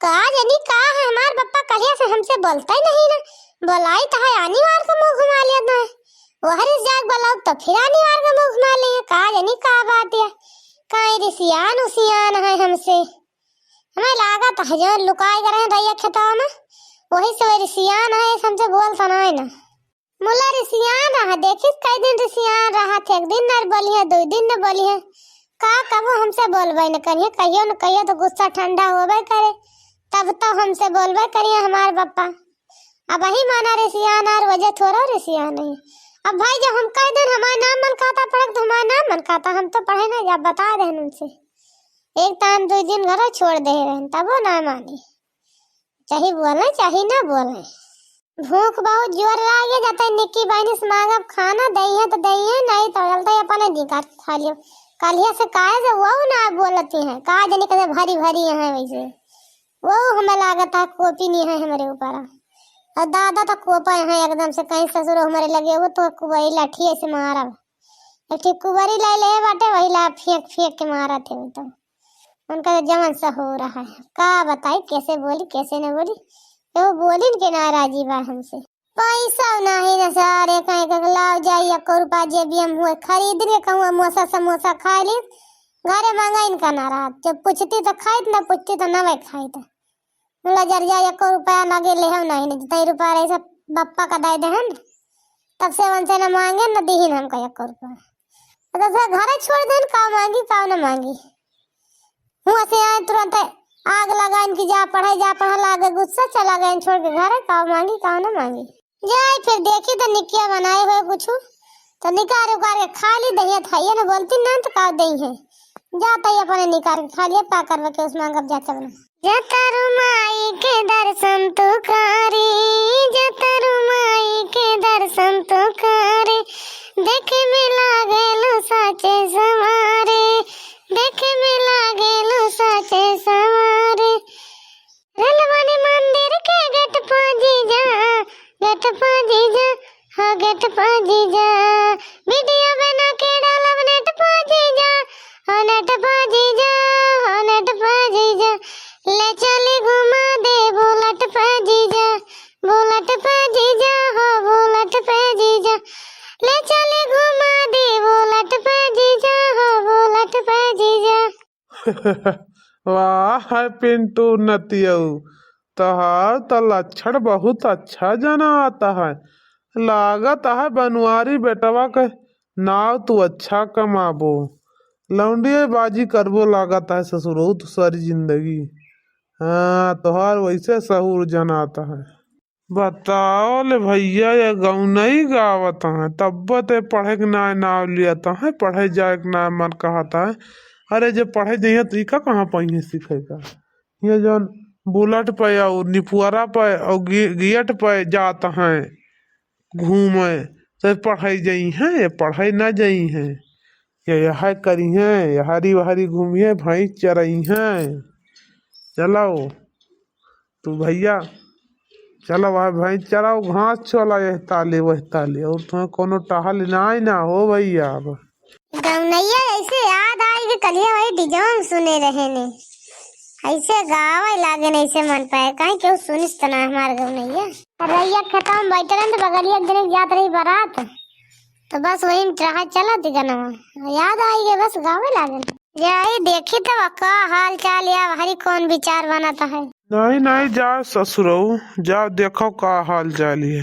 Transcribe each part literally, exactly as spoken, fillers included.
का जनी का है, हमार बप्पा कहिया से हमसे बोलता ही नहीं ना, बोलाई तो है आनी वार का मुँह घुमा लिया ना, वहरी जाग बोलाउब तो फिर आनी वार का मुँह घुमा लिया, का जनी का बात है, काहे रिसियान उसियान है हमसे। हमें लागत है जो लुकाए गए हैं रैया खेतवा में, वही से वही रिसियान है, हमसे बोलता नहीं ना। मुला रिसियान रहा, देखिस कई दिन रिसियान रहा थे, एक दिन न बोलिहे, दो दिन न बोलिहे, का कबो हमसे बोलबे न करिहे, कहियो न कहियो तो गुस्सा ठंडा होबे करे, तब तो हमसे बोलबे करिहे हमार बप्पा। अब वही माना रिसियान और वजह थोड़ा रिसियान है। अब भाई जब हम कह देन हमार नाम मन कहता पढ़े तो हमार नाम मन कहता, हम तो पढ़े ना, जब बता देन उनसे। एक तान दो दिन घरों छोड़ दे रहन, तबो ना मानी। चाहे बोले, चाहे ना बोले। भूख बहुत जोर लागे, जाते निक्की बहिनी से मांगब खाना, दइहे तो दइहे, नहीं तो चलते अपने निकाल के खा लियो। कलिया से काहे से वो ना बोलती हैं, का जनी कदे भरी भरी हैं वैसे। वो हमें लागत है कोपी नहीं है हमारे ऊपर। और दादा तो कोपा है एकदम से, कहीं ससुर हमारे लगे, वो तो कुबई लाठी ऐसे मारब। एक ठे कुबरी ले ले बाटे, वही ला फेंक फेंक के मारत है वो तो। उनका तो जवन सहूर है, का बताई कैसे बोली कैसे न बोली, केहू बोलिन के ना राजी बा हमसे। पैसा नहीं न सारे, कहीं के लाव जाई, एको रुपया जेबिया में हुए, खरीद के कहूँ समोसा समोसा खा ली, घरे मंगाइन का ना रहत, जब पूछती तो खाइत, ना पूछती तो ना वही खाइत। मुला जर जा, एको रुपया लगे ले हम नहीं, नहीं जितना रुपया रहे सब बप्पा का दे देहन, तब से उनसे न मांगे न दीहिन हमका एको रुपया। तो फिर घरे छोड़ देन, का मांगी का न मांगी। हुआ से आए तुरंत आग लगाइन कि जा पढ़े, जा पढ़े, लागे गुस्सा, चला गए छोड़ के घरे, का मांगी का न मांगी। जाए फिर देखी तो निकिया बनाए हुए कुछ तो निकार उकार के खा ली, दहिया थाइए न बोलती ना तो का दही है। जा तई अपने निकार के खा लिया, का करबे के उस मांगब जा चल। जा तारू माई के दर्शन तू करी, जा तारू माई के दर्शन तू करी, देखे में लागेलू साचे सवारे, देखे में लागेलू साचे सवारे। रेलवानी मंदिर के गेट पा जीजा, गेट पा जीजा, हाँ गेट पा जीजा। वीडियो बना के डालब नेट पा जीजा, हाँ नेट पा जीजा, हाँ नेट पा जीजा। ले चली घुमा दे बुलेट पा जीजा, बुलेट पा जीजा, हो बुलेट पा जीजा। ले चली घुमा दे बुलेट पा जीजा, हो बुलेट पा जीजा। वाह है पिंटू नतियऊ, तोहार त लक्षण बहुत अच्छा जनात है। लागत है बनवारी बेटवा के नाव तू अच्छा कमाबो। लौंडिये बाजी करबो लागत है ससुरऊ तू सारी जिंदगी। हाँ, तोहार वैसे सहूर जनात है। बताओ ले भइया, ये गउनई गावत हैं, तब्बो ते पढ़े के नाय नाव लियत हैं, पढ़े जाए के नाय मन कहत है। अरे, जे पढ़े जइहें, तो इका कहाँ पइहें सीखे का? ये जौन बुलेट पे और निपुअरा पे और गे-, गेट पे जात हैं घूमे, तो पढ़े जइहें, ये पढ़े ना जइहें, ये यह करिहें, यहरी वहरी घूमिहें, भैंस चरइहें। चलो। तू भइया, चला वह भैंस चराओ, घास चला, यह ताले, वह ताले, और तुम्हें कोनो टहल नाई ना हो भइया। अब गौनैया ऐसे याद आई कि कलिया वही डिजोन सुने रहे ने, ऐसे गावे लागे न, ऐसे मन पाए, कहीं केहू सुनिस त ना हमार गौनैया। रैया खेतवा में बैठल रहन त बगलिया एक दिन जात रही बारात, तो बस वही में रहा चला दी गनवा, याद आई गए, बस गावे लागल। जाई देखी तो का हाल चाल या हरी कौन विचार बनत है। नहीं, नहीं, जा ससुरऊ, जा देखो का हाल चाल है।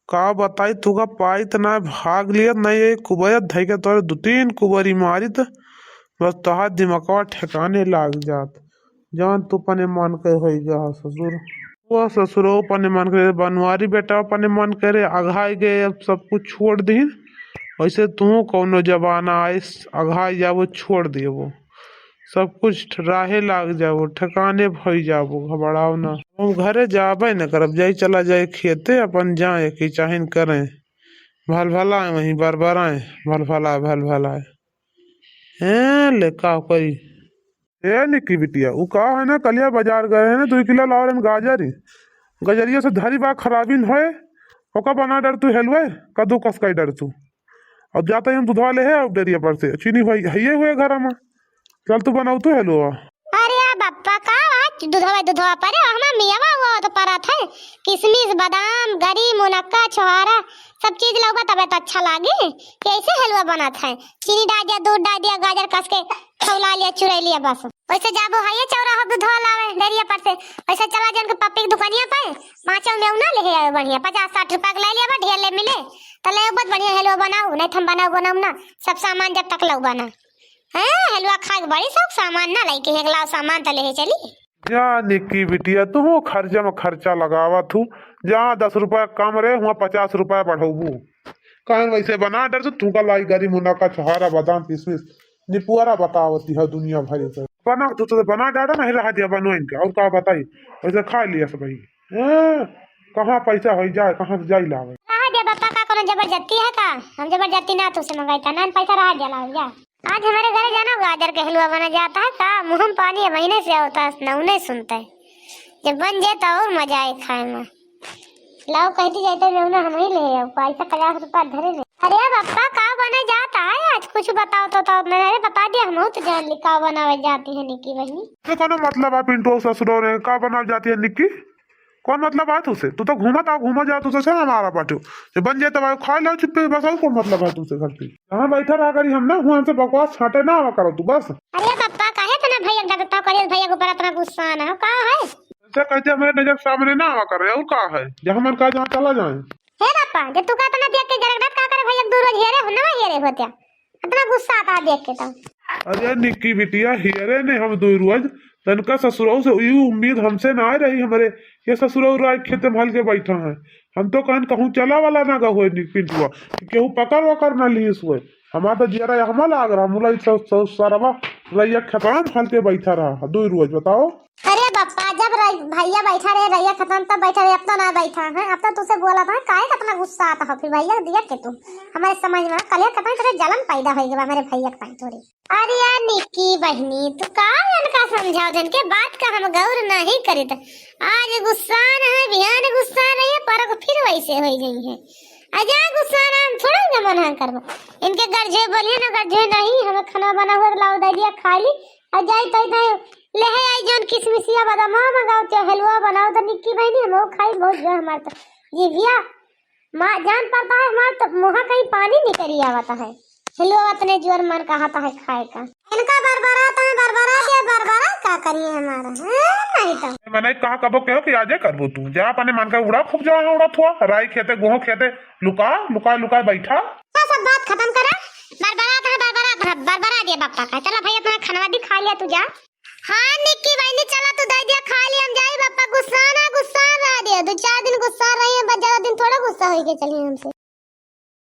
का बताई, तुका पाई त ना भाग लियत, नहीं ये कुबैया धई के तोरे दो तीन कुबरी मारित, बस तोहार दिमकवा ठिकाने लाग जात। जान तू अपने मन के होई गया हो ससुर। वो ससुरो अपने मन करे, बनवारी बेटा अपने मन करे, अघाई गए, अब सब कुछ छोड़ दीन। वैसे तू कौनो जमाना आइस, अघाई जाबो, छोड़ देबो, सब कुछ राहे लाग जाबो, ठिकाने भई जाबो, घबराओ ना। हम घरे जाबे न करब, जाई चला जाए खेते, अपन जाए कि चाहे न करें, भल भलाए वहीं बरबराए, भल भलाए, भल भलाए। हैं, ले का करी? ए निक्की बिटिया, उ का है ना, कलिया बाजार गए हैं ना, दुई किलो लाओ रहन गाजर, गजरिया से धरी बा खराबिन होए, ओका बना डर तू हेलुए, कद्दू कस कई डर तू। अब जाता ही हम दूधवा ले है, अब डेरिया पर से चीनी भाई हइये हुए घर में, चल तू बनाऊ तू हेलुआ। अरे आ बप्पा, का आज दुधवा, दुधवा परे, हमा मियावा वो तो परत है। किशमिश, बादाम, गरी, मुनक्का, छोहारा, सब चीज लउबा तबे तो अच्छा लागी। कैसे हलवा बनत है? चीनी डाल दिया, दूध डाल दिया, गाजर कस के खौला लिया, चुराई लिया बस। वैसे जाबो है ये चौराहा दुधवा लावे डेरिया पर से, वैसे चला जान के पप्पी के दुकानिया पे पाँचों मेवना ले आवे बढ़िया, पचास साठ रुपया के ले लिया बा, ढेर ले मिले तो ले बहुत बढ़िया हलवा बनाऊ, नहीं तो हम बनाऊ बनाऊ ना, सब सामान जब तक लउबा ना। हाँ, हलवा खाए के बड़ी शौक, सामान ना लेके एक लाओ सामान तो ले चली। जा निक्की बिटिया, तू खर्चा में खर्चा लगावत हूँ। जहाँ दस रुपया कम रहे, हुआ पचास रुपया बढ़ाबू। कहन वैसे बना डर से तू का लाई गरी मुनक्का छोहारा बादाम किशमिश निपुआरा बतावती है दुनिया भर से। बना तू तो बना डाटा नहीं रहा दिया बनो इनका, और का बताई? वैसे खा लिया सब भाई। हाँ, कहाँ पैसा हो जाए, कहाँ से जाई लावे? रहा दिया बापा का कोनो जबरदस्ती है का? हम जबरदस्ती ना तुझसे मंगाई था, ना पैसा रहा दिया लाओ जा। आज हमारे घरे जाना गाजर के हलवा बना जाता है का? मुँह में पानी है, महीने से होता है, ना उन्हें सुनता है। जब बन जाए तो और मजा आए खाए में। लाओ कहती जाते मैं उन्हें हम ही ले आओ, पैसा पचास रुपया धरे ने। अरे बापा का बने जाता है आज? कुछ बताओ तो, तो मैंने अरे बता दिया, हम तो जान ली का बनावे जाती है निक्की बहनी। तो कोनो मतलब है पिंटू ससुरो ने का बनावे जाती है निक्की? कौन मतलब है तुझसे? तू तो घूमत आओ, घूमत जाओ, तुझसे हमारा बाटू। जे बन जाए तब खा लो चुप्पे, बस और कौन मतलब है तुझसे घर पे? जहाँ बैठा रहा करी हम ना, हुआ हमसे बकवास छाटे ना आवा करो तू बस। अरे पप्पा, काहे इतना भैया के डटता करे? भैया के ऊपर इतना गुस्सा ना हो, का है? ऐसे कहते हमारे नजर सामने ना आवा करे, और का है? जहाँ मन का जहाँ चला जाए। हे पप्पा, जब तू का इतना देख के जरक डट का करे भैया के दूर रोज हेरे हो, नवा हेरे होत्या। इतना गुस्सा आता है देख के तो। अरे निक्की बिटिया, हेरे ने हम दो रोज, तनका ससुरऊ से ई उम्मीद हमसे ना रही हमरे, ये ससुरऊ राय खेते में हल के बैठा है। हम तो कहन कहूँ चला वाला ना गा होए नि-, पिंटुआ, कि केहू पकड़ वकड़ ना लिहिस होए। हमार तो जियरा हमा लाग रहा, मुला ई स-, स-, सरवा, मुला ये खेतवा में हल के बैठा रहा, दो रोज बताओ। अरे बप्पा, जब रही-, भैया बैठा रहे, रैया खेतवा में तब बैठा रहे, अब तो ना बैठा है, अब तो तुझसे बोला था, काहे का इतना गुस्सा आता है फिर भैया देख के तू? हमारे समझ में कलिया खेतवा में तेरे जलन पैदा हो गया मेरे भैया के पाई थोड़ी। अरे यार निक्की बहनी, तू का इनका समझाओ, जिनके बात का हम गौर नहीं करित। आज गुस्सान है, बिहान गुस्सान है, परक फिर वैसे हो गई है। आ जा गुस्सान, हम थोड़ा इनका मना करबो। इनके गरजे बोलिए ना, गरजे नहीं, हमें खाना बना हुआ लाओ दे दिया, खा ली। आ जाई तो इधर ले है आई जौन किशमिशिया बादाम मंगाओ, चाहे हलवा बनाओ तो निक्की बहनी, हम वो खाई बहुत जो हमारे तो ये भैया माँ जान पड़ता है, हमार तो मुँह कहीं पानी निकल आवता है। हिलवा इतने जोर मन कहता है खाए का। इनका बरबरात है, बरबरा के बरबरा का करिए हमारा, हैं? नहीं तो। मैंने कहा कबो कहो कि आजे करबो तू, जा अपने मन का उड़ा, खूब जो है उड़त हुआ, राई खेते, गोह खेते, लुका, लुका, लुका बैठा। ये सब बात खत्म करा, बरबरात है, बरबरात है, बरबरा दिया बापा का। चला भैया, तुम्हारा खाना भी खा लिया, तू जा। हाँ निक्की बहनी, चला तू दे दिया खा ली, हम जाई बापा, गुस्सा ना, गुस्सा रह दिया, दो चार दिन गुस्सा रही है, बस ज्यादा दिन थोड़ा गुस्सा होई के चली हमसे।